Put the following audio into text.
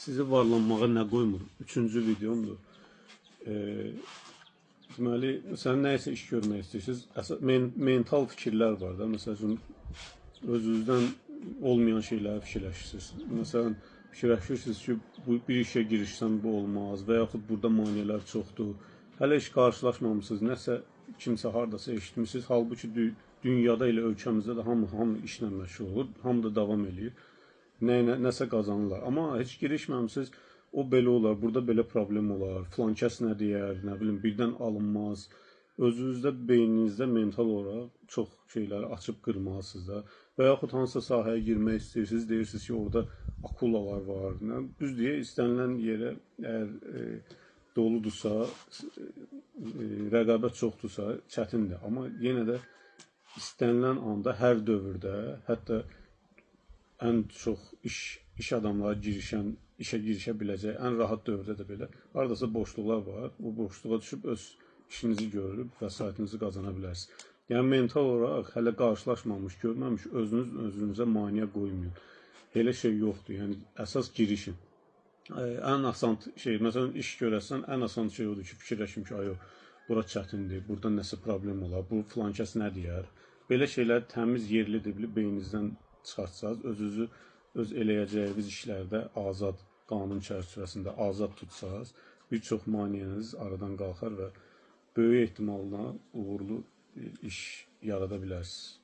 Sizi varlanmağa nə qoymur? Üçüncü videomdur. Deməli, məsələn, nəyisə iş görmək istəyirsiniz, əsas mental fikirlər var da. Məsəl üçün, özünüzdən olmayan şeyləri fikirləşirsiniz. Məsələn, fikirləşirsiniz ki, bu bir işə girişsən bu olmaz və yaxud burada maneələr çoxdur. Hələ heç qarşılaşmamısınız, nəsə kimsə hardasa eşitmisiniz. Halbuki dünyada elə ölkəmizdə də hamı işlə məşğul olur, hamı da davam eləyir. Nəsə qazanırlar. Amma heç girişməmisiniz, o belə olar, burada belə problem olar, filan kəs nə deyər, nə bilim, birdən alınmaz. Özünüzdə, beyninizdə mental olaraq çox şeyləri açıb qırmalısınız da. Və yaxud hansısa sahəyə girmək istəyirsiniz, deyirsiniz ki, orada akulalar var. Nə, düz deyə, istənilən yerə əgər doludursa, rəqabət çoxdursa, çətindir. Amma yenə də istənilən anda, hər dövrdə, hətta ən çox iş adamları işə girişə biləcək ən rahat dövrdə də belə hardasa boşluqlar var. O boşluğa düşüb öz işinizi görüb vəsaitinizi qazana bilərsiniz. Yəni mental olaraq hələ qarşılaşmamış, görməmiş özünüz özünüzə maneə qoymayın. Elə şey yoxdur. Yəni əsas girişin. Ən asan şey, məsələn, iş görəsən, ən asan şey odur ki, fikirləşim ki, ayo, bura çətindir, burada nəsə problem olar, bu filan kəs nə deyər. Belə şeyləri təmiz yerli dibli beyninizdən çıxartsaz, özünüzü öz eləyəcəyiniz işlərdə azad, qanun çərçivəsində azad tutsaz, bir çox maneəniz aradan qalxar və böyük ehtimalla uğurlu iş yarada bilərsiniz.